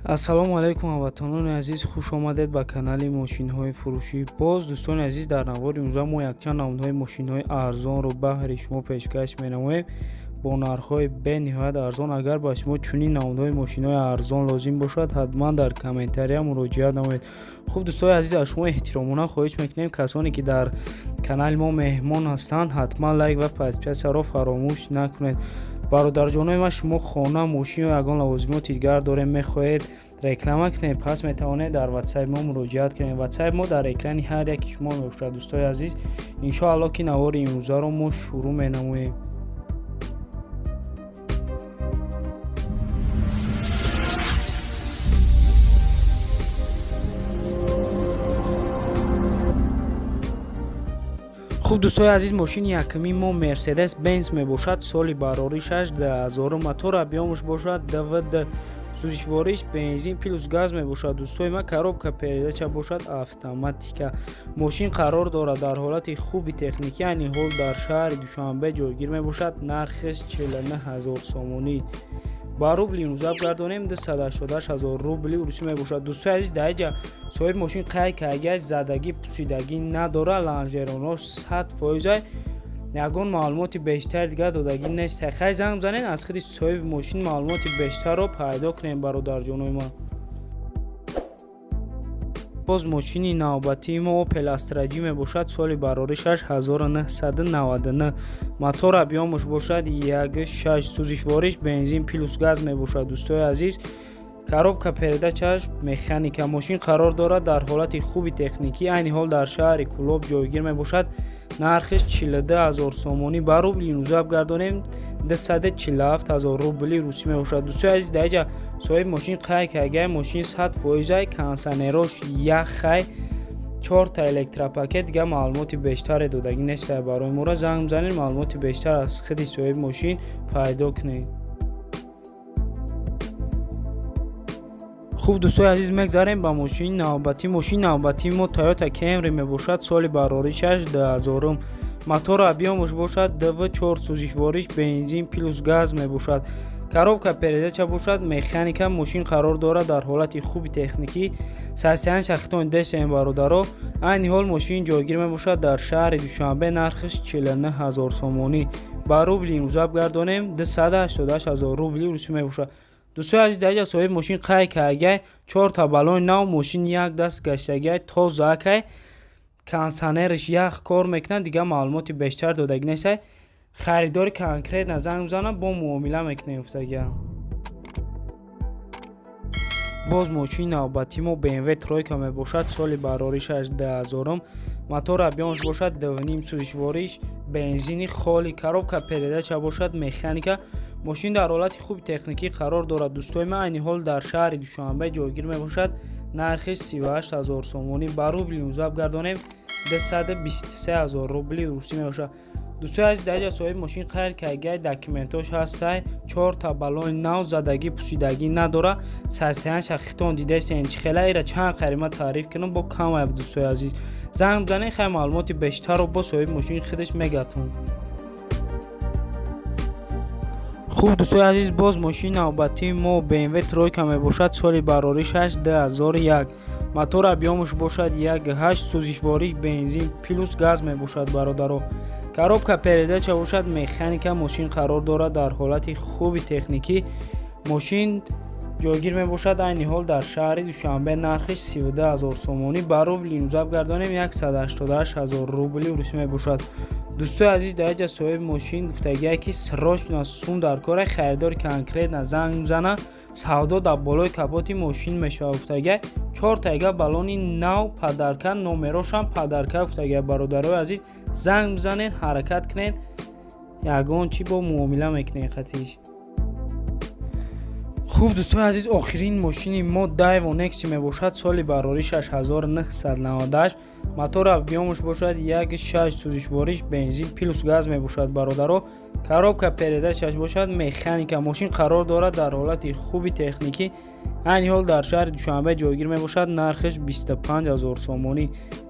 Ассалому алайкум, ҳамватанони азиз, хуш омадед ба канали мошинҳои фурӯшӣ. Боз, дӯстони азиз, дар навори имрӯза мо якчанд намудҳои мошинҳои арзонро баҳри шумо пешкаш менамоем бо нархҳои бениҳоят арзон. Агар ба шумо чунин намудҳои мошинҳои арзон лозим бошад, ҳатман дар комментария муроҷиат намоед. Хуб, дӯстони азиз, аз шумо эҳтиромона хоҳиш мекунем, касоне ки дар канали мо меҳмон ҳастанд, ҳатман лайк ва подписаться ро фаромӯш накунед. Бародарҷонои ман, шумо хона, мошин ё ягон лавозимоти дигар дорем, мехоҳед реклама кунед, пас метавонед дар ватсапи мо муроҷиат кунед. Ватсапи мо дар экрани ҳар яки шумо мебошад. Дӯстои азиз, иншоалло, ки навори имрӯзаро мо шурӯъ менамоем. Хуб, дӯстои азиз, мошини якумии мо Мерседес Бенз мебошад. Соли бароришаш 2000, мотор объём аш бошад 2,2, сӯзишвориш бензин плюс газ мебошад. Дӯстои ман, коробка передача бошад автоматика. Мошин қарор дорад дар ҳолати хуби техникӣ, айни ҳол дар шаҳри Душанбе ҷойгир мебошад. Нархеш 49 000 сомонӣ, ба рубли имрӯза гардонем, 288 000 рубли русӣ мебошад. Дӯстои азиз, дар иҷа соҳиби мошин қайд кардагиаш, задагӣ пусидагӣ надорад, лонжерон ош 100%. Ягон маълумоти бештари дигар додагӣ нест. Хай, занг бизанед, аз худи соҳиби мошин маълумоти бештарро пайдо кунем, бародарҷонои ман. Боз мошини навбатии мо Opel Astra J мебошад. Соли бароришаш 1999, мотор объём аш бошад 1,6, сӯзишвориш бензин плюс газ мебошад. Дӯстои азиз, коробка передача ш механика. Мошин қарор дорад дар ҳолати хуби техникӣ, айни ҳол дар шаҳри Кӯлоб ҷойгир мебошад. Нархиш 42 000 сомонӣ, ба рубли имрӯза гардонем, 247 000 рубли русӣ мебошад. Дӯстои азиз, дар иҷа соҳиби мошин қайд кардагиай, мошин 100%, кондитсионер ош яхай, чорта электропакет. Дигар маълумоти бештаре додагӣ нестай барои моро. Занг бизанед, маълумоти бештар аз худи соҳиби мошин пайдо кунед. Хуб, дӯстои азиз, мегзарем ба мошини навбатӣ. Мошини навбатии мо Toyota Camry мебошад. Соли бароришаш 2000, мотор объём аш бошад 2,4, сӯзишвориш бензин плюс газ мебошад, коробка передача бошад механика. Мошин қарор дорад дар ҳолати хуби техникӣ, состояние шахитони десем, бародаро. Айни ҳол мошин ҷойгир мебошад дар шаҳри Душанбе. Нархиш 49 000 сомонӣ, ба рубли имрӯза гардонем, 288 000 рубли русӣ мебошад. Дӯстои азиз, дар иҷа соҳиби мошин қайд кардагиай, чорта балони нав, мошин як даст гаштагиай, тозаакай, кондитсионер ш ях кор мекунад. Дигар маълумоти бештар додагӣ нестай. Харидори конкретно занг бизанам, бо муомила мекунем, гуфтагиам. Боз мошини навбатии мо BMW тройка мебошад. Соли бароришаш 2000, мотор объём аш бошад 2,5, сӯзишвориш бензини холи, коробка передача бошад механика. Мошин дар ҳолати хуби техникӣ қарор дорад. Дӯстои ман, айни ҳол дар шаҳри Душанбе ҷойгир мебошад. Нархи 38 000 сомонӣ, ба рубли имрӯза гардонем, 223 000 рубли русӣ мебошад. Дӯстои азиз, дар иҷа соҳиби мошин қайд кардагиай, документ ош ҳастай, чорта балони нав, задагӣ пусидагӣ надора. Состояние ша хитон дидаистен чӣ хела. Ира чанд қарима таъриф кунам, бо камая. Дӯстои азиз, занг бизанед, хай, маълумоти бештарро бо соҳиби мошин худаш мегатон. Хуб, дӯстои азиз, боз мошини навбатии мо BMW тройка мебошад. Соли бароришаш 2001, мотор объём аш бошад 1,8, сӯзишвориш бензин плюс газ мебошад, бародаро, коробка передача бошад механика. Мошин қарор дорад дар ҳолати хуби техникӣ. Мошин ҷойгир мебошад айни ҳол дар шаҳри Душанбе. Нархиш 32 000 сомонӣ, ба рубли имрӯза гардонем, 188 000 рубли русӣ мебошад. Дӯстои азиз, дар иҷа соҳиби мошин гуфтагие, ки срочно сум дар кора, харидори конкретно занг мезана, савдо дар болои капоти мошин мешавад, гуфтагия. Чортайга балони нав, подарка, номер ошам подарка, гуфтагия. Бародарои азиз, занг бизанед, ҳаракат кунед, ягон чӣ бо муомила мекунед қатиш. Хуб, дӯстои азиз, охирин мошини мо Daewoo Nexia мебошад. Соли бароришаш 1998, мотор объём аш бошад 1,6, сӯзишвориш бензин плюс газ мебошад, бародаро, коробка передача ш бошад механика. Мошин қарор дорад дар ҳолати хуби техникӣ. Айни ҳол дар шаҳри Душанбе ҷойгир мебошад. Нархаш 25 000 сомонӣ,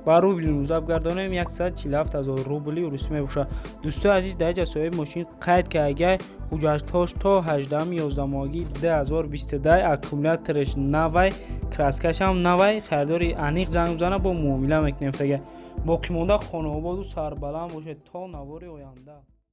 ба рубли 19 бигардонем, 147 000 рубли русӣ мебошад. Дӯстои азиз, дар инҷа соҳиби мошин қайд кардагай, ҳуҷҷатҳош то 18 11 моҳагӣ 2022, аккумулятораш навай, краскашам навай. Харидори аниқ занг бизана, бо муомила мекунем. Фега боқимонда хонаободу сарбаланд бошед то навори оянда.